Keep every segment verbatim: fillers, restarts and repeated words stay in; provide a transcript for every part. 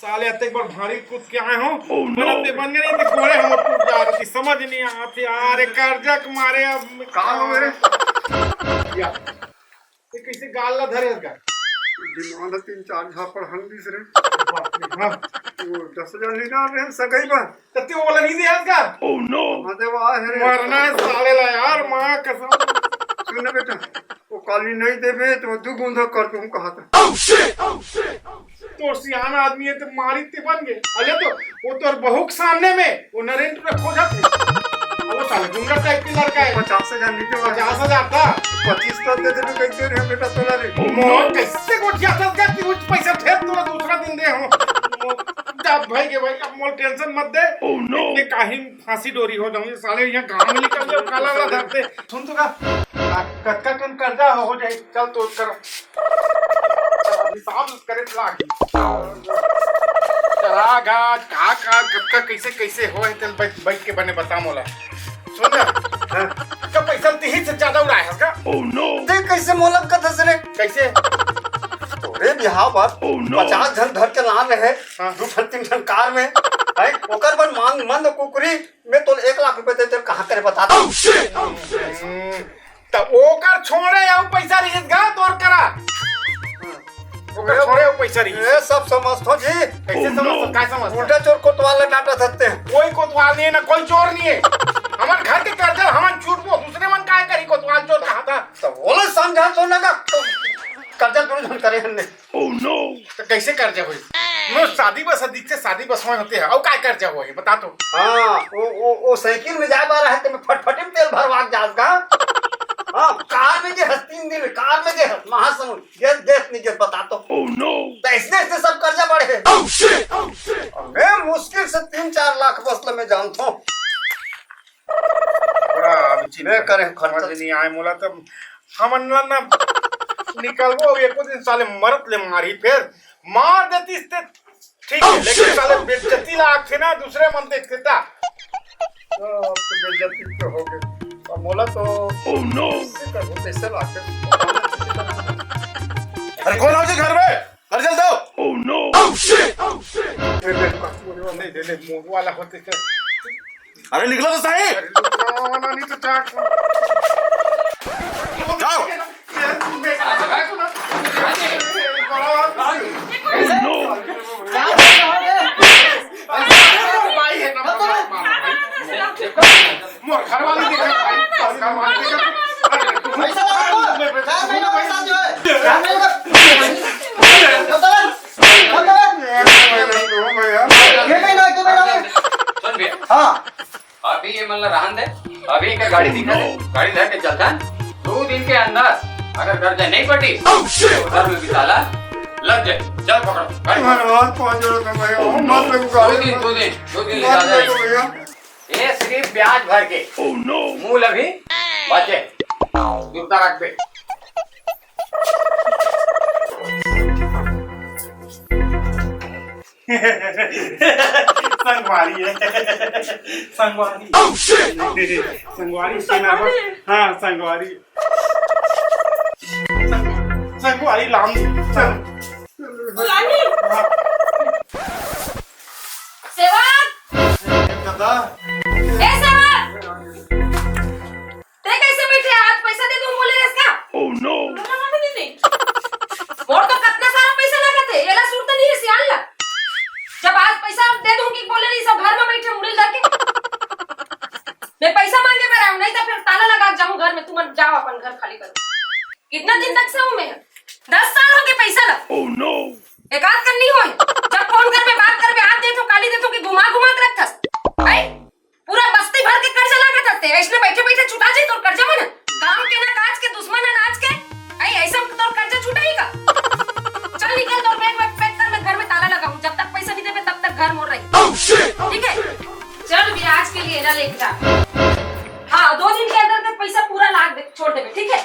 साले अतेक बार भारी कूद के आए हो। Oh, no। बन गए नहीं तो गोड़े हम टूट जा रही, समझ नहीं आती यार, ये कर्जा के मारे अब। का हो रे? या, ये कैसे गाल ला धरे का? दिमाग तीन चार झापड़ हन दिस रे। बाप रे, हाँ। वो दस हजार नहीं डाल रहे हैं, सगाई बा। तत्ते वो वाला नहीं दे का? Oh, no। हाँ, दे वो आ है रे। मरना है साले ला यार, माँ कसम। सुन ना बेटा, वो काली नहीं देबे तो दू बूंदा कर दूँ कहा था। तोर सियान आदमी है तो मारी ते बन गए। अरे तो वो तोर बहू के सामने में वो नरेंद्र खोजत है। अब वो साले गुंडा टाइप के लड़का है। पचास हजार नहीं देवा। पचास हजार था। पच्चीस तो दे देबे, कैसे रे बेटा तोला रे? मोर कैसे गोठिया था क्या कि उस पैसा फेर तोला दूसरा दिन दे हम। जा भाई के भाई, अब मोर टेंशन मत दे। Oh, no। इतने काहिन फांसी डोरी हो जाऊंगी साले, यहाँ गांव में निकल जाओ, काला वाला धरते। सुन तो का, आ, कतका कन कर्जा हो, हो जाए, चल तो कर। हिसाब करे लागी। चला गा, का, का, कतका, कैसे, कैसे हो है, चल बैठ, बैठ के बने बता मोला। सुन ना, हाँ। का पैसा तीही से ज्यादा उड़ाए हस का? Oh, no। ते कैसे मोला कथस रे? कैसे? तोरे बिहाव बर Oh, no। पचास झन धर के लान रहे, हाँ। दू ठन, तीन ठन कार में, है? ओकर बर मांग मंद कुकरी मैं तोल एक लाख रुपए दे, तेल कहाँ करे बता दो। हम्म, त ओकर छोड़े अउ पैसा रहिस गा तोर करा। ओकर छोड़े अउ पैसा रहिस। ये सब समझथो जी। कैसे समझ, काय समझ? उल्टा चोर कोतवाल ला डांटा सकते हैं। कोई कोतवाल नहीं है, ना कोई चोर नहीं है। हमर घर के कर्जा हमन छूटबो, दूसरे मन काय करी कोतवाल चोर कहा था? तो बोले समझा तो ना का, तो कर्जा दूर झन करे हमने। Oh, no। तो कैसे कर्जा होई? नो, शादी बस अधिक से शादी बस में होते हैं। अउ काय कर्जा होई, बता तो। हाँ, वो, वो, वो साइकिल में जाए वाला है, तो मैं फटफटी में तेल भरवा के जास का। हाँ, कार में जे हस तीन दिन, कार में जे हस महासमुंद, गैस, गैस नहीं गैस, बता तो। Oh, no। तो ऐसने, ऐसने सब कर्जा बढ़े। Oh, shit। Oh, shit। मैं मुश्किल से तीन चार लाख बस ल मैं जानता हूँ। थोड़ा अभी चिंता मैं करे खर्चा। समझ नहीं आए मोला, तब हमन ला ना निकलबो, अब एको दिन साले मरत ले मारी, फिर मार देती ते ठीक है, लेकिन साले बेइज्जती ला आथे ना, दूसरे मन देखते ता। तो अब तो बेइज्जती तो हो गई। अब मोला तो Oh, no। कैसे करूँ, कैसे लाके? अरे कौन हो जी घर में? अरे चल दो। Oh, no। नहीं, नहीं, नहीं, मोरू वाला होते क्या? अरे निकलो तो सही। अरे, रुको, नहीं तो क्या? जाओ। भाई है ना, मोर घर वाली देखा भाई, मोर घर वाली देखा। अरे, पैसा ला, पैसा ला, पैसा जो है। भैया। ये नहीं ना, तू नहीं ना। सुन भैया। हाँ। अभी ये मन ला रहन दे, अभी इनका गाड़ी दिखा दे, गाड़ी लेके चलता है। दो दिन के अंदर अगर कर्जा नहीं पटी, तो घर में भी ताला लग जाए। चल पकड़ो गाड़ी। मैं हाथ पाँव जोड़ता हूँ भैया, मत ले दो गाड़ी। दिन, दो दिन, दो दिन मत ज्यादा ले है। दो भैया। ये सिर्फ ब्याज भर के। Oh, no। मूल अभी बचे। दूसरा रख दे। संगवारी है। संगवारी। Oh, shit। संगवारी के नाम पर। हाँ, संगवारी। संग-, संगवारी लाम। संग-, लामी। हाँ। सेवक। दादा। ए सेवक। ते कैसे बैठे? आज पैसा दे दूं बोले रेस का? Oh, no। बोला ना मैंने नहीं। मोर तो कितना सारा पैसा लगा थे, एला सुरता नहीं है सियान ला। जब आज पैसा दे दूं कि बोले नहीं, सब घर में बैठे मुड़ी लगे। मैं पैसा मांगे बर आऊं, नहीं तो फिर ताला लगा के जाऊं घर में, तुम जाओ अपन घर खाली करो। कितना दिन तक सहूं मैं? दस साल हो गए पैसा ला। Oh, no। एक आध कन नहीं होए। जब फोन कर में बात कर में आज दे तो काली दे तो कि घुमा घुमा के रखस। आई? पूरा बस्ती भर के कर्जा लागत हते, ऐसने बैठे बैठे छुटा जाई तोर कर्जा मन। गांव के ना काज के दुश्मन अनाज के, आई ऐसा तोर कर्जा छुटाई का? चल निकल तोर बैग वैग पैक कर, मैं घर में ताला लगाऊं, जब तक पैसा नहीं देबे तब तक घर मोर रही। Oh, shit। ठीक है, चल विराज के लिए ना लेके जा। हाँ, दो दिन के अंदर तक पैसा पूरा लाग दे, छोड़ देबे, ठीक है?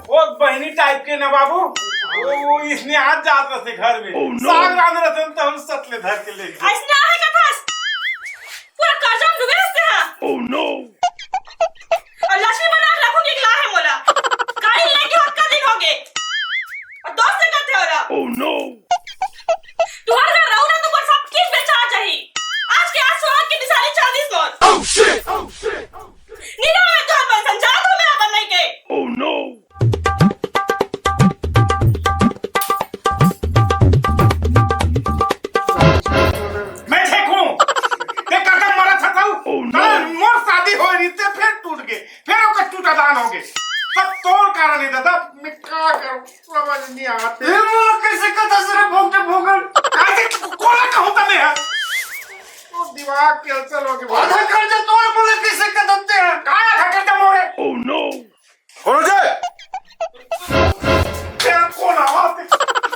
वो बहिनी टाइप के ना बाबू, वो, वो इसने आज जात रहते घर में। Oh, no। साग रांध रहते हैं, तो हम सतले धर के ले गए। ऐसने आहे का फंस? पूरा कर्जा में डूबे रहते हैं। Oh, no। और लक्ष्मी बना नहीं रहा मैं तो अपन संचार तो मैं अपन नहीं के। मैं ठीक हूँ। ते कदम मरत हस तू। Oh, no। काल मोर शादी होय रहिस ते फेर टूट गे, फेर ओकर टूटा दान हो गे। सब तोर कारण हे दादा, मैं का करूँ, समझ नहीं आते। ए, मोला कैसे कथा सरे भोगटे भोगन? कैसे कोला कहूँ तने है? तो दिमाग कैंसिल हो गया। आधा कर्जा तोर, मोला कैसे कथा ते हैं? का आधा कर्जा मोरे? Oh, no। कौन हो जी?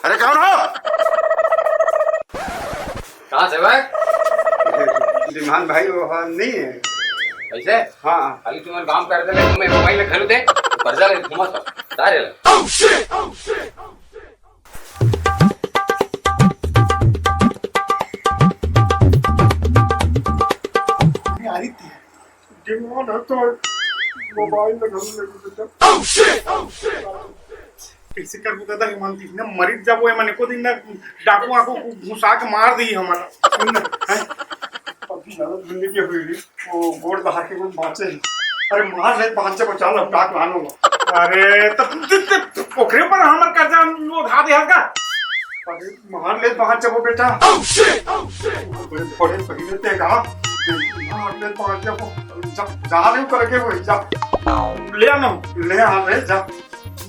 अरे कौन हो? कहाँ से भाई? धीमान भाई, वो हाँ नहीं है। कैसे? हाँ। खाली तुम्हारे काम कर दे, मैं मोबाइल में घर दे, कर्जा ले घूमा था। सारे ले। अरे यार, इतनी डिमांड है तो मोबाइल में घर ले घूमा था। कैसे करबो दादा, हेमंत, इतने मरीज जब वो, मैंने को दिन ना डाकू आकू घुसा के मार दी हमारा। सुन ना, हैं? अभी ज्यादा ठंडी की हुई, वो गोड़ दहा के कुछ बाँचे। अरे मार ले, बाँचे बचा लो, डाक लानो। अरे, तो, तो, तो, तो ओकरे पर हमर कर्जा वो उठा दे हल्का। अरे मार ले, बाँचे वो बेटा। बड़े, बड़े पहिले ते कहा, मार ले, बाँचे वो, जा, जा रे करके वो, जा। ले आना। ले आ रे, जा।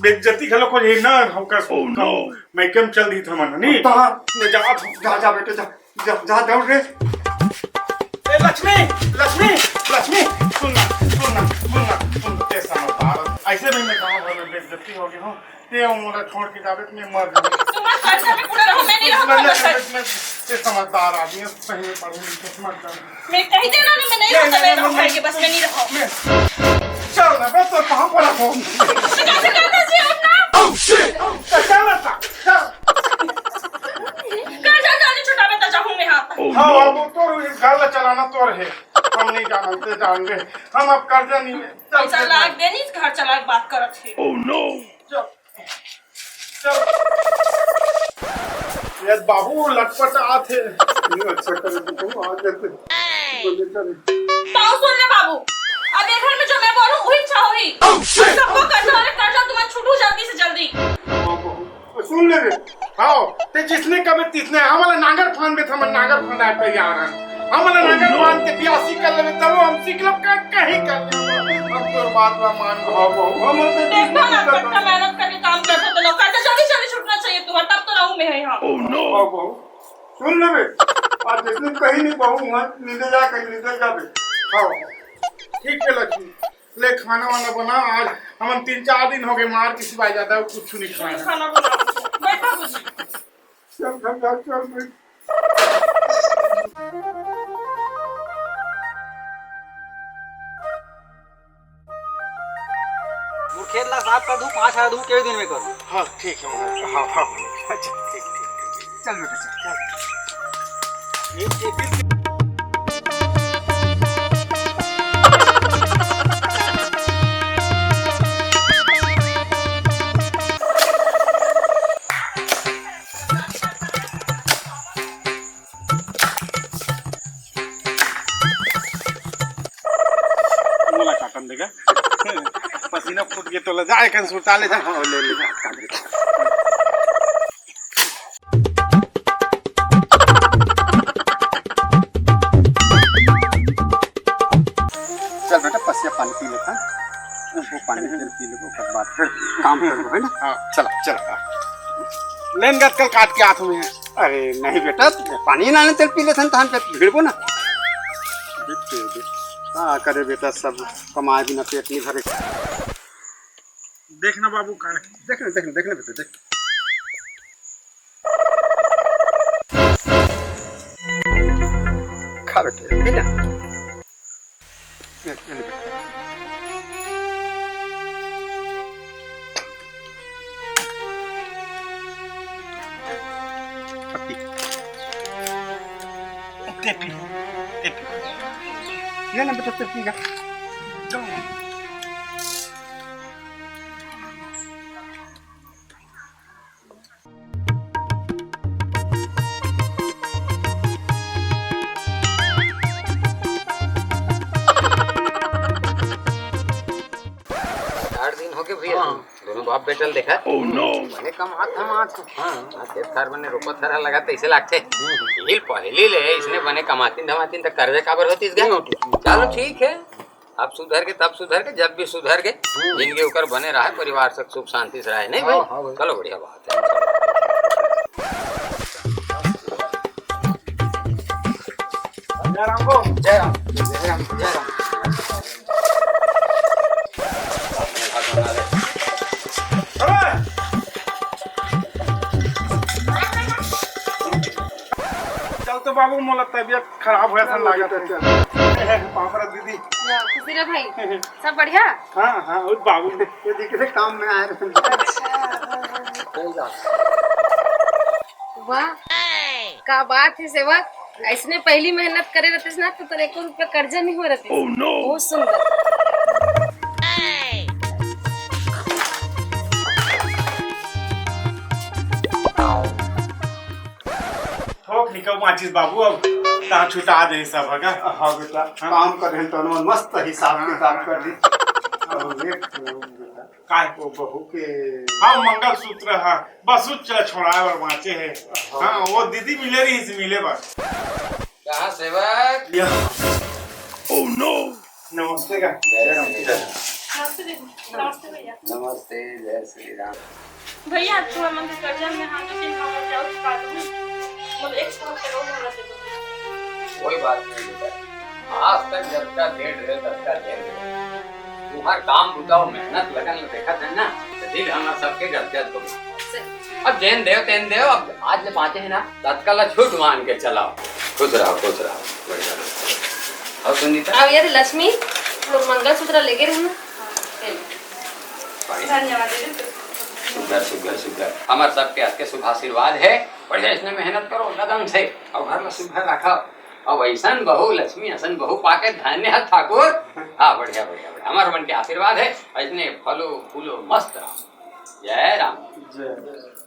बेइज्जती घलो को ये ना, हमका Oh, no। मैं कम चल दी था मन, नहीं? कहाँ? ले जा, जा, जा बेटे, जा। जा, जा, दौड़ रे। ए, लक्ष्मी, लक्ष्मी, लक्ष्मी, सुन ना, सुन ना, सुन ना, सुन ना, ए समझदार, ऐसे नहीं मैं गाँव भर में बेइज्जती हो गई हूँ। ते वो मोला छोड़ के जाबे, मैं मर जाऊँ। तुम मत कर, मैं पूरा रहूँ, मैं नहीं रहूँ, मैं, मत कर। मैं, मैं, ये समझदार आदमी है, सही में पढ़ू लिखू, समझदार। मैं कही दे रहा ना, मैं नहीं नहीं, रहूँ, नहीं, मैं नहीं, रहूँ, नहीं, खाएंगे, बस मैं नहीं रहूँ। मैं, चल ना, मैं तो कहाँ पर रहूँ? मैं कैसे करता जी, उठना? Oh, shit! चल ना, चल। कर्जा जाने छुटावे त जाहूं मैं हाथ। Oh, हाँ, no। अब तो घर ला चलाना तोर हे। हम नहीं जानते, जान दे। हम अब कर्जा नहीं ले। चल, पैसा चल, लाग चल। दे, नहीं घर चला के बात करत हे। Oh, no। चल। चल। ये बाबू लटपट आत हे। नहीं, अच्छा करे तो तुम आ जाते। बोले चल। बाबू सुन ले बाबू, अब ये घर में जो मैं बोलूं वही अच्छा होही। Oh, shit। सबको कर्जा वाले कर्जा तुम्हारा छूटू जल्दी से जल्दी। हाँ, बहू। सुन ले रे। हाँ, ते जिसने कबे तिसने, हमला नांगर फान बे, हमन नांगर फान आए तैयार हन। हमला नांगर फान के बियासी कर लेबे, तब हम सीख लब का कहीं कर लेबे। हम तोर बात ला मान लो। हाँ, बहू, हम तो देखो ना, कतना मेहनत करके काम करते तो लोग कहते, "जल्दी, जल्दी छूटना चाहिए तुम्हारा, तब तो रहूं मैं यहाँ।" Oh, no। हाँ, बहू, सुन लेबे। आज जिसने कहीं नहीं बहू, वहाँ नींदे जा, कहीं नींदे जाबे। हाँ, ठीक है लक्ष्मी। ले खाना वाना बना, आज हमन तीन चार दिन हो गए मार के सिवाय ज्यादा कुछ नहीं खाए। खाना बनाओ। बैठो कुछ। चल, चल, चल, चल, बैठ। मोर खेत ला साफ कर दूं, पाँच हजार दूं, के दिन में कर। हाँ, ठीक है, हाँ, हाँ, हाँ। अच्छा, ठीक, ठीक, ठीक। चल बेटा, चल, चल। मोला काटन देगा। पसीना फूट के तोला जाए कन सुरता ले जा। हाँ, ले, ले जा। चल बेटा, पसिया पानी पी लेता। वो पानी फिर पी लेबो, ओकर बाद फिर काम करबो, है ना? हाँ, चला, चला। लेन गत कल काट के आत हूँ मैं। अरे नहीं बेटा, पानी लाने चल पी लेथन, तहन पे भिड़बो ना। देख, देख, का करे बेटा, सब कमाए बिना पेट नहीं भरे। देख ना बाबू, का देख ना, देख ना, देख ना बेटा, देख। खा बेटे, पी ना। पत्ती। तेपी, तेपी। ये ना बेटा, तेपी का। बाप बेटा ल देखा। बने कमात धमात हे। हाँ, हाँ, खेत खार बने रोपा थरा लगा तइसे लागथे। हिल पहली ले इसने बने कमातिन धमातिन त करजा काबर होतिस गा? चलो ठीक हे, अब सुधर के तब सुधर के, जब भी सुधर के जिंदगी ओकर बने रहे, परिवार से सुख शांति से रहे, नहीं भाई? हाँ, हाँ भाई। चलो बढ़िया बात हे। जय राम को। जय राम, जय राम, जय राम। चल तो बाबू, मोला तबीयत खराब होय असन लागत हे। पापड़ा दीदी। खुशी रह भाई, सब बढ़िया? हाँ, हाँ, वो बाबू, वो जी के काम में आए रहे। वाह, का बात हे सेवक, अइसने पहली मेहनत करे रहतिस ना, त तोर एको रुपया कर्जा नहीं हो रहतिस। बहुत सुंदर। थोक निकल माचिस बाबू, अब तहाँ छुटा दे सब, हगा। हाँ बेटा, हाँ। काम करे तो मस्त हिसाब किताब कर दी। और एक बेटा, काय? वो बहू के हाँ, मंगलसूत्र, हाँ, बस उच्च छोड़ाए बर बाँचे हे। हाँ। हाँ, वो दीदी मिले रहिस, मिले बर। कहाँ सेवक? या। नमस्ते का। जय राम जी। नमस्ते दीदी। नमस्ते भैया। नमस्ते, जय श्री राम। भैया, तुम्हारे मन के कर्जा में हम दो तीन काम जाओ चुका दूँ। बोल, एक सौ रुपये रोज हमरा से दो। कोई बात नहीं बेटा, आज तक जतका दे रहे, ततका दे रहे। तुम्हार काम बुता अउ मेहनत लगन ल देखत हे ना, त दिल हमर सबके गदगद हो गे। अब जेन देव तेन देव, अब आज ले बाँचे हे ना, ततका ल छूट मान के चलाओ। खुश रहो, खुश रहो, बढ़िया रहो। अउ सुनीता? अब ये लक्ष्मी, वो मंगलसूत्र लेगे रहे ना, ले लो। धन्यवाद दीदी। सुग्घर, सुग्घर, सुग्घर। हमर सबके हाथ के शुभ आशीर्वाद हे। बढ़िया इसने मेहनत करो, लगन से, अउ घर ल सुग्घर रखो। अउ अइसन बहू, लक्ष्मी असन बहू पाके धन्य हे ठाकुर। हाँ, बढ़िया, बढ़िया, बढ़िया। हमर मन के आशीर्वाद हे, अइसने फलो फूलो मस्त रहो। जय राम। जय।